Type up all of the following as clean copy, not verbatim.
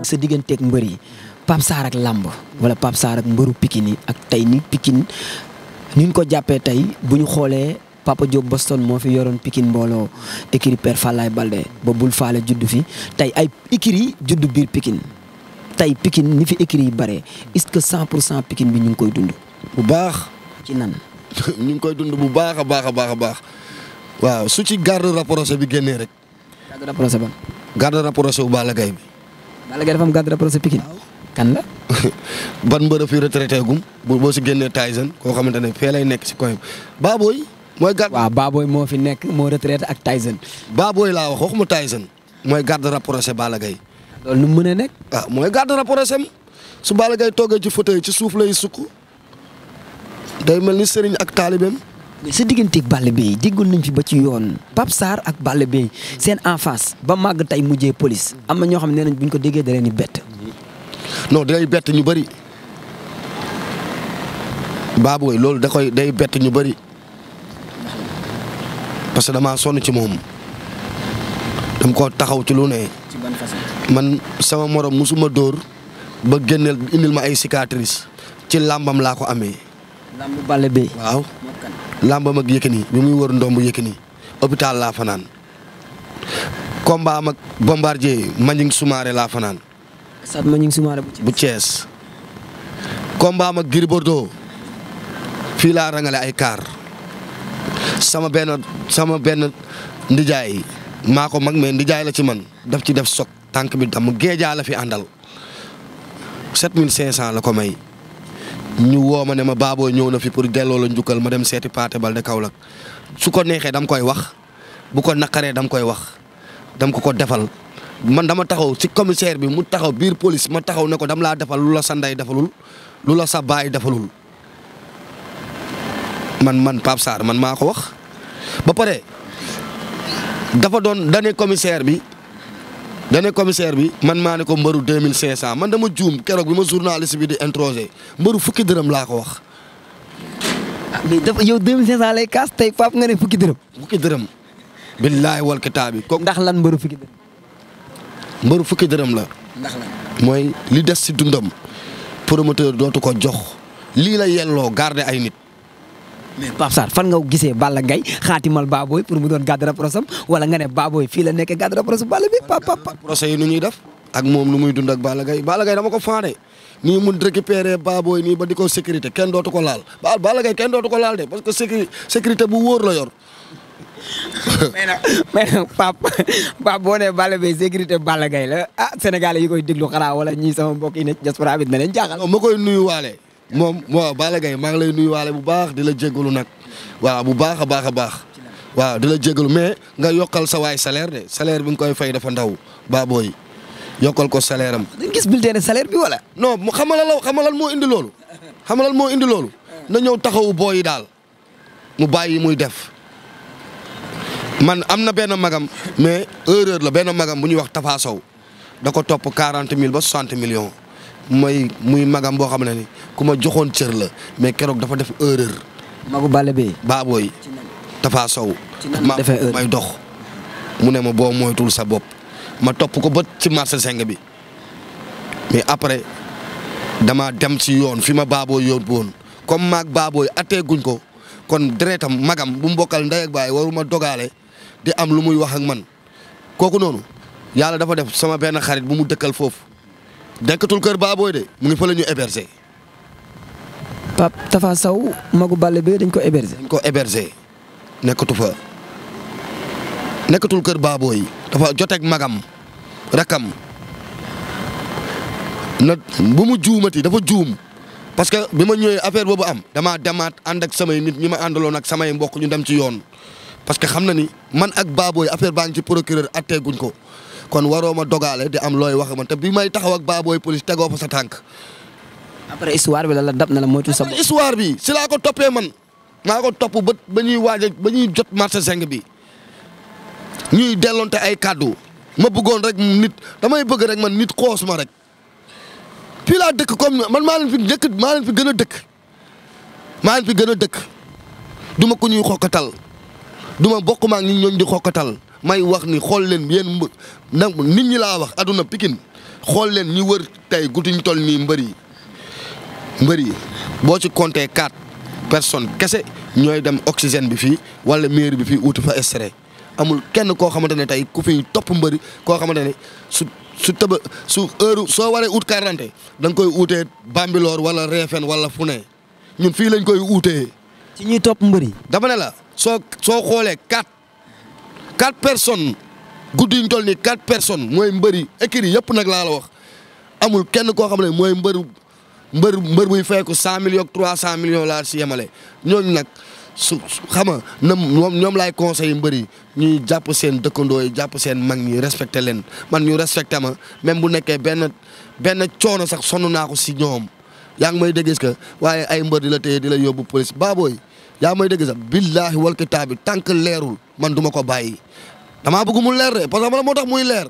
sa digganteeg mbër yi Pape Sarr ak làmb wala Pape Sarr ak mbëru Pikine yi ak tey ni Pikine ni ñu ko jàppee tey bu ñu xoolee Papa Diop Boston moo fi yoroon Pikine mbooloo écurie Père Fallaye Balde ba bul faale juddu fi tey ay écurie juddu biir Pikine tey Pikine ni fi écurie yi bare est-ce que 100% Pikine bi ñu ngi koy dund. bu baax. ci nan. ñu ngi koy dund bu baax a baax a baax a baax waaw su ci garde rapproché bi génnee rek. garde rapproché ba. garde rapproché bu Balla Gaye bi. Balla Gaye dafa am garde rapproché Pikine. kan la. ban mbër a fi retraité gum boo si génnee Tyson koo xamante ne fee lay nekk si coin Baboy mooy garde. waaw Baboy moo fi nekk moo retraité ak Tyson. Baboy laa wax waxuma Tyson mooy garde rapproché Balla Gaye. loolu nu mu mën a nekk. ah mooy garde rapproché am su Balla Gaye toogee ci fauteuil ci suuf lay sukk day mel ni sëriñ ak taalibeem. mais sa digganteeg Balla Beye déggoon nañ fi ba ci yoon Pape Sarr ak Balla Beye seen en face ba màgg tey mujjee police am na ñoo xam ne nee nañ bu ñu ko déggee da leen di bett. non day bett ñu bëri Baboy loolu day bett ñu bëri parce que damaa sonn ci moom dam ko taxaw ci lu ne. ci ban façon. man sama morom musuma dóor ba génneel indil ma ay cicatrices ci làmbam laa ko amee. lambu Balla Beye. waaw làmbam ak Yékini bi muy wër ndomb Yékini hôpital laa fanaan combat am ak Bombardier Maniang Soumaré laa fanaan. Stade Maniang Soumaré bu Thiès. combat am ak Gris Bordeaux fii laa rangale ay kaar sama benn ndijaay maa ko mag mais ndijaay la ci man daf ci def sok tànk bi dam géejaa la fi àndal 7500 la ko may. ñu woo ma ne ma Baboy ñëw na fi pour delloo la njukkal ma dem seeti Pathé Baldé Kaolack su ko neexee dam koy wax bu ko naqaree dam koy wax dam ko defal man dama taxaw ci commissaire bi mu taxaw biir police ma taxaw ne ko dam laa defal lu la sa ndey defalul lu la sa baay defalul man Pape Sarr man maa ko wax. ba pare dafa doon dane commissaire bi man maa ne ko mbëru 2500 man dama juum keroog bi ma journaliste bi di introsé mbëru fukki dërëm laa ko wax. ah mais dafa yow 2500 lay kaas tey Pape nga ne fukki dërëm. fukki dërëm. billaahi wal kitaabi ko ndax lan mbëru fukki dërëm. mbëru fukki dërëm la. ndax lan. mooy li des si dundam promoteur dootu ko jox lii la yelloo garder ay nit. mais Pape Sarr fan nga gisee Balla Gaye xaatimal Baboy pour mu doon garde rapproché wala nga ne Baboy fii la nekk garde rapproché Balla Beye papa. procès yi nu ñuy def ak moom lu muy dund ak Balla Gaye dama ko faane nii mu récupéré Baboy nii ba di ko sécurité kenn dootu ko laal Balla Gaye kenn dootu ko laal de parce que sécurité bu wóor la yor. mais nag Pape boo nee Balla Beye sécurité Balla Gaye la Sénégalais yi koy déglu xanaa wala ñii sama mbokk yi ne diaspora bi na leen jaaxal. ma koy nuyuwaale. moom waaw Balla Gaye maa ngi lay nuyuwaale bu baax di la jégalu nag waaw bu baax a baax waaw di la jégalu mais nga yokkal sa waay salaire de salaire bi nga koy fay dafa ndaw Baboy yokkal ko salaire am. dañu gis bulletin salaire bi wala. non mu xamalal moo indi loolu. na ñëw taxawu booy yi daal mu bàyyi muy def man am na benn magam mais erreur la benn magam bu ñuy wax Tafa Sow da ko topp 40 000 ba 60 millions. muy magam boo xam ne ni ku ma joxoon cër la mais keroog dafa def erreur. magu Balla Beye. Baboy Tafa Sow. defee erreur may dox. mu ne ma boo moytul sa bopp ma topp ko ba ci marché seng bi mais après dama dem ci yoon fi ma Baboy yóbbu woon comme maag Baboy attee guñ ko kon deretam magam bu mbokkal ndey ak baay waruma dogaale di am lu muy wax ak man kooku noonu yàlla dafa def sama benn xarit bu mu dëkkal foofu. dekkatul kër Baboy de mu ngi fa la ñu héberger. Pape Tafa Sow magu Balla Beye dañ ko héberger. Nekkatu fa nekkatul kër Baboy dafa joteeg magam rakam na bu mu juumati dafa juum parce que bi ma ñëwee affaire boobu am damaa demaat ànd ak samay nit ñi ma àndaloon ak samay mbokk ñu dem ci yoon parce que xam na ni man ak Baboy affaire baa ngi ci procureur atteeguñ ko. kon waroo ma dogaale di am looy wax man te bi may taxaw ak Baboy police tegoo fa sa tànk. après histoire bi la dab na la moytu sa bopp. histoire bi si laa ko toppee man maa ko topp ba ñuy ba ñuy jot marché seng bi ñuy delloonte ay kàddu ma bëggoon rek nit damay bëgg rek man nit xoos ma rek fii laa dëkk comme man maa leen fi gën a dëkk du ma ko ñuy xokkatal du ma bokk ma ak ñi ñooñ di xokkatal may wax ni xool leen yéen nag nit ñi laa wax aduna Pikine xool leen ñi wër tey guddi ñu toll nii mbër yi boo ci compté 4 personnes kese ñooy dem oxygène bi fii wala mairie bi fii uuti fa extrait amul kenn koo xamante ne tey ku fi topp mbëri koo xamante ne su heure soo waree ut quarante da nga koy uutee Bambilor wala Réfène wala fu ne ñun fii lañ koy uutee. ci ñuy topp mbëri. dama ne la soo xoolee 4 personnes guddi yi ñu toll nii 4 personnes mooy mbëri écurie yëpp nag laa la wax amul kenn koo xam ne mooy mbër buy fay ko 100 millions ak 300 millions laa si yemale ñooñu nag su xam nga ñoom laay conseillé mbër yi ñuy jàpp seen dëkkandoo yi jàpp seen mag ñi respecté leen man ñu respecté ma même bu nekkee benn coono sax sonn naa ko si ñoom yaa ngi may dégg est-ce que waaye ay mbër di la téye di la yóbbu police baabooy yaa ngi may dégg sax billaahi wal kitaabi tant que leerul man du ma ko bàyyi damaa bëgg mu leer de parce que man moo tax muy leer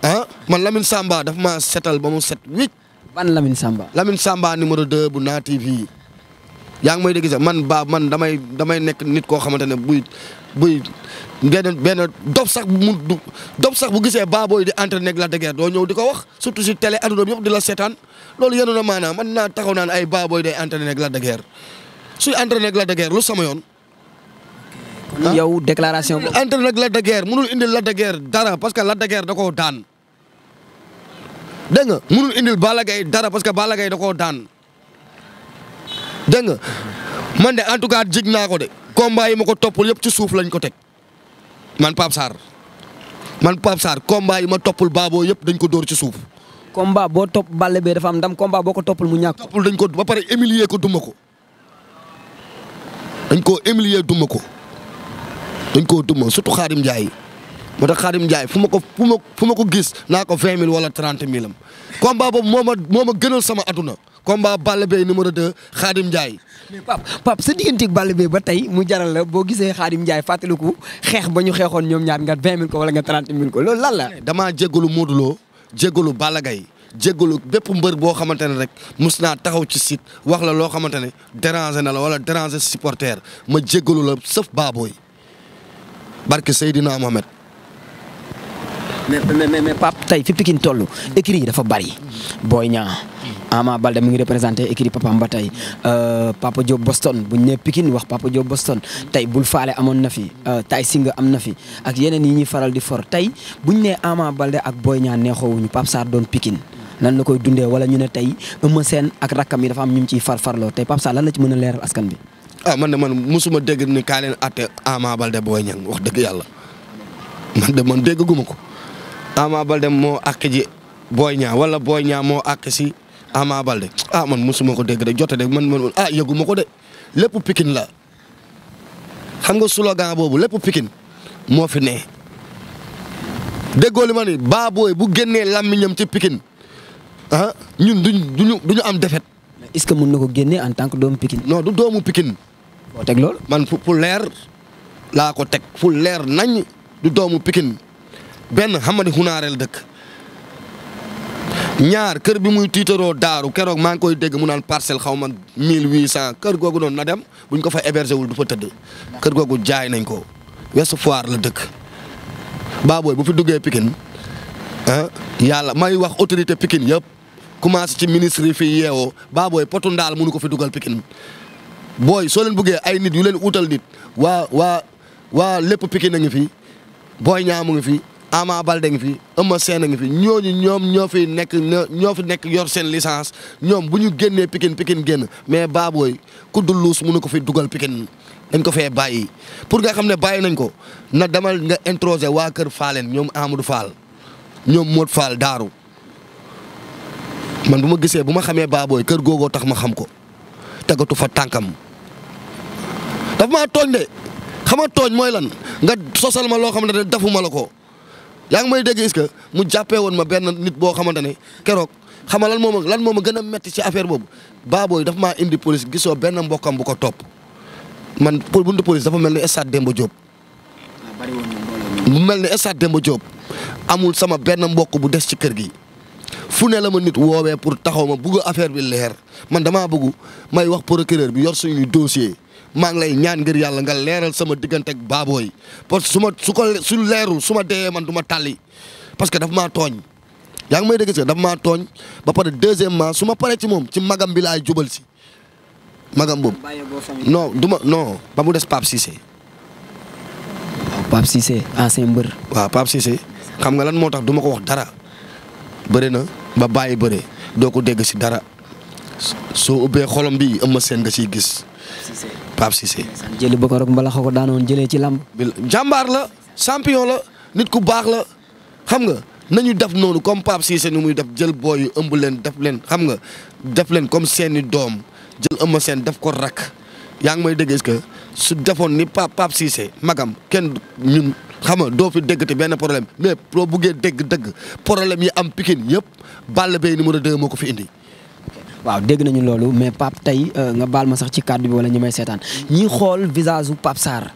ah man Lamine Samba daf maa setal ba mu set wicc. ban Lamine Samba. Lamine Samba numéro 2 bu Naa TV yaa ngi may dégg sax man damay nekk nit koo xamante ne buy benn dof sax bu gisee baabooy di entraîné ak la dëgër doo ñëw di ko wax surtout si télé adduna bi yëpp di la seetaan loolu yéen a maanaam man naa taxaw naan ay baabooy day entraîné ak la dëgër suy entraîné ak la dëgër lu sama yoon. kon yow déclaration boobu. entraîné ak la dëgër mënul indil la dëgër dara parce que la dëgër da koo daan dégg nga mënul indil Balla Gaye dara parce que Balla Gaye da koo daan. dégg nga man de en tout cas jig naa ko de combat yi ma ko toppul yëpp ci suuf lañ ko teg man Pape Sarr combat yi ma toppul baaboo yëpp dañ ko dóor ci suuf. combat boo topp Balla Gaye dafa am ndam combat boo ko toppul mu ñàkk. toppul dañ ko ba pare humilier ko duma ko dañ koo humilier duma ko dañ koo duma surtout Khadim Ndiaye moo tax Khadim Ndiaye fu ma ko gis naa ko 20 000 wala 30 000 am combat boobu moo ma gënal sama aduna. combat Balla Gaye numéro 2 Khadim Ndiaye. mais Pape sa digganteeg Balla Gaye ba tey mu jaral la boo gisee Khadim Ndiaye fàttaliku xeex ba ñu xeexoon ñoom ñaar nga 20 000 ko wala nga 30 000 ko loolu lan la. damaa jéggalu Modou Lo jéggalu Balla Gaye jéggalu bépp mbër boo xamante ne rek mus naa taxaw ci site wax la loo xamante ne déranger na la wala déranger supporter ma jéggalu la sëf baabooy barke Seydina Mohamed. mais Pape tey fi Pikine toll écurie yi dafa bari Boy Niang Ama Baldé mi ngi représenté écurie Papam ba tey Papa Diop Boston bu ñu nee Pikine wax Papa Diop Boston tey Bul Faale amoon na fi Tay Singa am na fi ak yeneen yi ñuy faral di for tey bu ñu nee Ama Baldé ak Boy Niang neexoowuñu Pape Sarr doon Pikine nan la koy dundee wala ñu ne tey Eumeu Sène ak rakkam yi dafa am ñu ciy farfarloo tey Pape Sarr lan la ci mën a leeral askan bi. ah man musuma dégg ni kaa leen atte Ama Baldé Boy Niang wax dëgg yàlla man dégguma ko. Ama Baldé moo àq ji Boy Niang wala Boy Niang moo àq si Ama Baldé man musuma ko dégg de jote de man yëguma ko de lépp Pikine la xam nga slogan boobu lépp Pikine moo fi ne déggoo li ma ni Baboy bu génnee làmmiñam ci Pikine ñun duñu am défaite. est-ce que mën na ko génnee en tant que doomu Pikine. non du doomu Pikine. boo teg loolu. man fu leer laa ko teg fu leer nañ du doomu Pikine. benn xamadi xunaareel dëkk ñaar kër bi muy tiitaroo daaru keroog maa ngi koy dégg mu naan parcelle xaw ma 1800 kër googu noonu na dem buñ ko fa hébergé wul du fa tëdd kër googu jaay nañ ko Ouest Foire la dëkk Baboy bu fi duggee Pikine yàlla may wax autorité Pikine yëpp commencé ci ministre yi fii yeewoo Baboy potu ndaal mënu ko fi dugal Pikine booy soo leen buggee ay nit yu leen utal nit waa lépp Pikine a ngi fi Boy Niang mu ngi fi Ama Baldé ngi fi Eumeu Sène ngi fi ñooñu ñoom ñoo fi nekk yor seen licence ñoom bu ñu génnee Pikine génn mais Baboy ku dul luus mënu ko fi dugal Pikine dañ ko fee bàyyi pour nga xam ne bàyyi nañ ko na demal nga introsé waa kër Faaleen ñoom Amadou Fall ñoom Modou Fall daaru man bu ma gisee bu ma xamee Baboy kër googoo tax ma xam ko tegatu fa tànkam daf maa tooñ de xama tooñ mooy lan nga sosal ma loo xamante ne defuma la ko yaa ngi may dégg est-ce que mu jàppee woon ma benn nit boo xamante ne keroog xama lan moo ma gën a metti ci affaire boobu Baboy daf maa indi police gisoo benn mbokkam bu ko topp man buntu police dafa mel ni stade Demba Diop. mu mel ni stade Demba Diop amul sama benn mbokk bu des ci kër gi fu ne la ma nit woowee pour taxaw ma bugg affaire bi leer man damaa bëgg may wax procureur bi yor suñuy dossier maa ngi lay ñaan ngir yàlla nga leeral sama diggante ak Baboy parce que su leerul su ma dee man du ma tàlli parce que daf maa tooñ yaa ngi may dégg si daf maa tooñ ba pare deuxièmement su ma paree ci moom ci magam bi laay jubal si magam boobu non ba mu des Pape Cissé. Pape Cissé ancien mbër. waaw Pape Cissé xam nga lan moo tax du ma ko wax dara bëri na ba bàyyi bëre doo ko dégg si dara soo ubbee xolom bi Eumeu Sène nga siy gis. Pape Cissé. jëli ba ko rek mbala ko daanoon jëlee ci lamb. jàmbaar la champion la nit ku baax la xam nga nañu def noonu comme Pape Cissé ni muy def jël booy yu ëmb leen def leen xam nga def leen comme seeni doom jël Eumeu Sène def ko rak yaa ngi may dégg est-ce que su defoon ni Pape Cissé magam kenn ñun xam nga doo fi dégg te benn problème mais boo buggee dégg problème yi am Pikine yëpp Balla Gaye numéro 2 moo ko fi indi. waaw dégg nañu loolu mais Pape tey nga baal ma sax ci kàddu bi wala ñi may seetaan ñi xool visage u Pape Sarr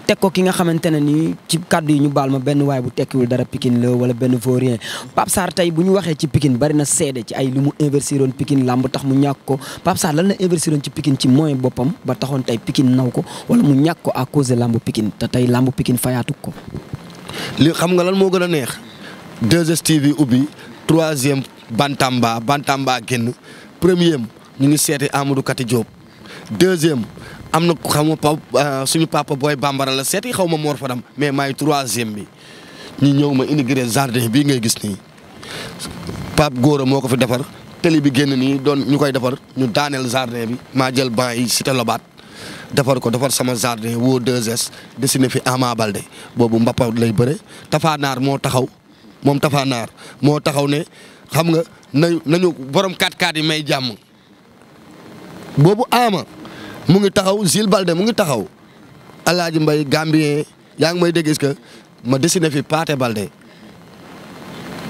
teg ko ki nga xamante ne ni ci kàddu yi ñu baal ma benn waay bu tekkiwul dara Pikine la wala benn vaurien Pape Sarr tey bu ñu waxee ci Pikine bari na seede ci ay lu mu investiroon Pikine làmb tax mu ñàkk ko Pape Sarr lan la investiroon ci Pikine ci moyen boppam ba taxoon tey Pikine naw ko wala mu ñàkk ko à cause de làmb Pikine te tey làmb Pikine fayaatu ko. li xam nga lan moo gën a neex 2STV ubbi 3e Bantamba génn. premier ñu ngi seeti Amadou Kati Diop 2e am na xam nga suñu papa booy bambara la seeti xaw ma Mor Fadam mais maay 3e bi ñu ñëw ma inauguré jardin bii ngay gis nii Pape Gora moo ko fi defar télé bi génn nii doon ñu koy defar ñu daaneel jardin bi maa jël banc yi cité Lobaat defar sama jardin woo 2S dessiné fi Ama Baldé boobu mbappa lay bëre Tafa Naar moo taxaw moom Tafa Naar moo taxaw ne xam nga nañu borom 4x4 yi may jàmm boobu Ama mu ngi taxaw Gilles Balde mu ngi taxaw Alaaji Mbay Gambien yaa ngi may dégg que ma dessiné fi Paate Balde.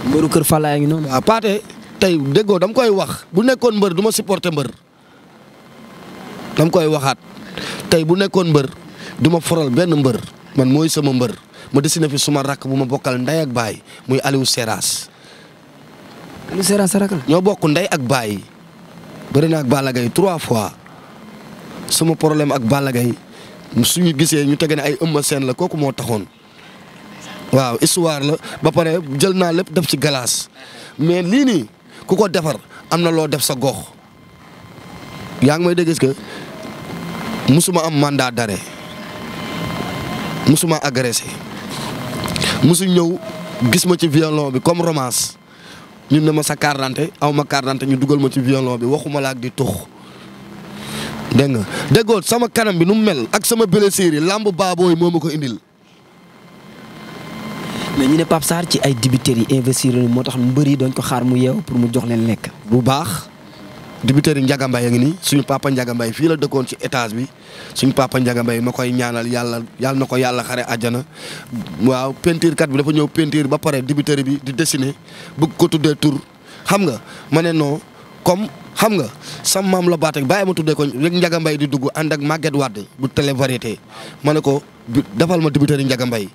mbëru kër Falla yaa ngi noonu. waaw Paate tey déggoo dama koy wax bu nekkoon mbër du ma supporter mbër dama koy waxaat tey bu nekkoon mbër du ma foral benn mbër man mooy sama mbër ma dessiné fi suma rakk bu ma bokkal ndey ak baay muy Aliou Seras. Aliou Seras rakk la. ñoo bokk ndey ak baay bëri na ak Balla Gaye 3 fois sama problème ak Balla Gaye suñu gisee ñu tege ne ay Eumeu Sène la kooku moo taxoon waaw histoire la ba pare jël naa lépp def ci glace mais lii nii ku ko defar am na loo def sa gox yaa ngi may dégg que musuma am mandat d'arrêt musuma agressé musu ñëw gis ma ci violon bi comme romance ñun ne ma sa carte d'identité aw ma carte d'identité ñu dugal ma ci violon bi waxuma la ak di tux dégg nga déggoon sama kanam bi nu mu mel ak sama blessure yi lamb Baboy moo ma ko indil. mais ñu ne Pape Sarr ci ay dibiteurs yi investir moo tax mbër yi doon ko xaar mu yeew pour mu jox leen lekk. bu baax dibiteurs yi Ndiaga Mbaye a ngi nii suñu papa Ndiaga Mbaye fii la dëkkoon ci étage bi suñu papa Ndiaga Mbaye ma koy ñaanal yàlla na ko yàlla xare àjjana waaw peinture kat bi dafa ñëw peinture ba pare dibiteurs bi di dessiner bëgg ko tuddee tur xam nga ma ne non comme xam nga sam maam la baat ak bàyyi ma tuddee ko rek Ndiaga Mbaye di dugg ànd ak Maguette Wade bu télé variété ma ne ko defal ma dibiteurs yi Ndiaga Mbaye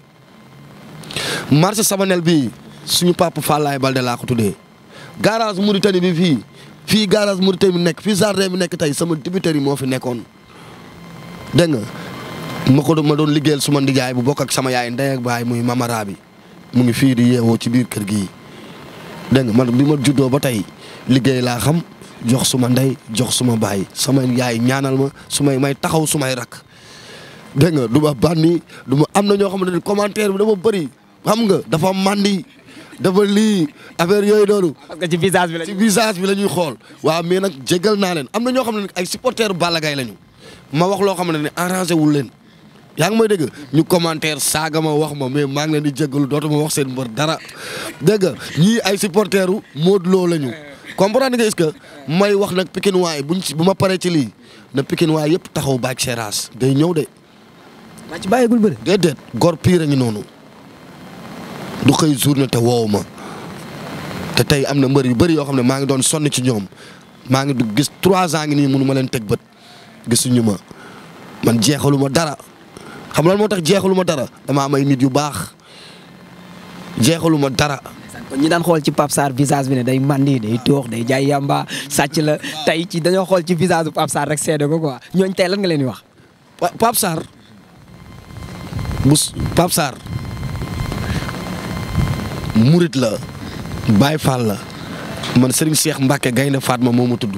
marché Sabanel bi suñu papa Fallaye Balde laa ko tuddee garage Mauritanie bi fii garage Mauritanie bi nekk fii jardin bi nekk tey sama dibiteurs yi moo fi nekkoon dégg nga ma doon liggéeyal suma ndijaay bu bokk ak sama yaay ndey ak baay muy mamara bi mu ngi fii di yeewoo ci biir kër gi dégg nga man bi ma juddoo ba tey liggéey laa xam jox suma ndey jox suma baay sama yaay ñaanal ma may taxaw sumay rak dégg nga du ma bànni du ma am na ñoo xamante ne commentaire bi dafa bëri xam nga dafa mandi dafa lii affaire yooyu doonu parce que ci visage bi la ñuy xool waaw mais nag jégal naa leen am na ñoo xam ne ay supporters Balla Gaye lañu ma wax loo xam ne arrangé wul leen yaa ngi may dégg ñu commentaire saaga ma wax ma mais maa ngi leen di jégalu dootuma wax seen mbër dara dégg nga ñii ay supporters Modou Lo lañu comprendre nga est-ce que may wax nag Pikine waay bu ma paree ci lii na Pikine waay yëpp taxaw Bathie Seras day ñëw de. waa ci bàyyigul bëri. déedéet gor pire a ngi noonu du xëy journée te woowu ma te tey am na mbër yu bëri yoo xam ne maa ngi doon sonn ci ñoom maa ngi gis 3 ans ngi nii mënu ma leen teg bët gisuñu ma man jeexalu ma dara xam lan moo tax jeexalu ma dara dama am ay nit yu baax jeexalu ma dara. kon ñi daan xool ci Pape Sarr visage bi ne day mandi day toox day jaay yamba sàcc la tey ci dañoo xool ci visage bu Pape Sarr rek seede ko quoi ñooñ tey lan nga leen di wax. Pape Sarr Pape Sarr murit la Baye Fall la man Serigne Cheikh Mbacke Gaynde Fatma moo ma tudd.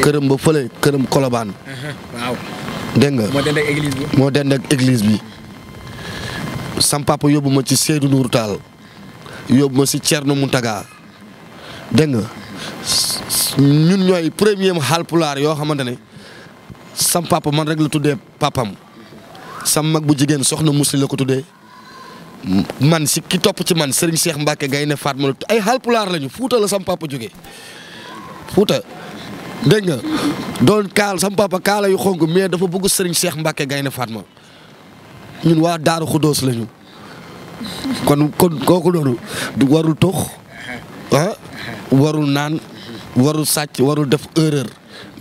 këram ba fële këram Colobane. waaw. dégg nga moo dend ak église bi. moo dend ak église bi. sam papa yóbbu ma ci Seydou Nourou Tall yóbbu ma ci Thierno Mountaga dégg nga ñun ñooy premier Haalpulaar yoo xamante ne sam papa man rek la tuddee papam sam mag bu jigéen soxna Musli la ko tuddee man si ki topp ci man Serigne Cheikh Mbacke Gaynde Fatma la ay Haalpulaar lañu Fuuta la sam papa jógee Fuuta dégg nga doon kaal sam papa kaala yu xonk mais dafa bëgg Serigne Cheikh Mbacke Gaynde Fatma ñun waa Daaru Xuddoos lañu kon kooku noonu du warul tox warul naan warul sàcc warul def erreur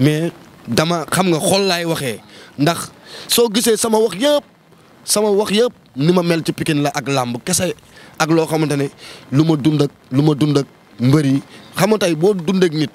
mais dama xam nga xol laay waxee ndax soo gisee sama wax yëpp ni ma mel ci Pikine la ak làmb kese ak loo xamante ne lu ma dund ak mbër yi xam nga tey boo dund ak nit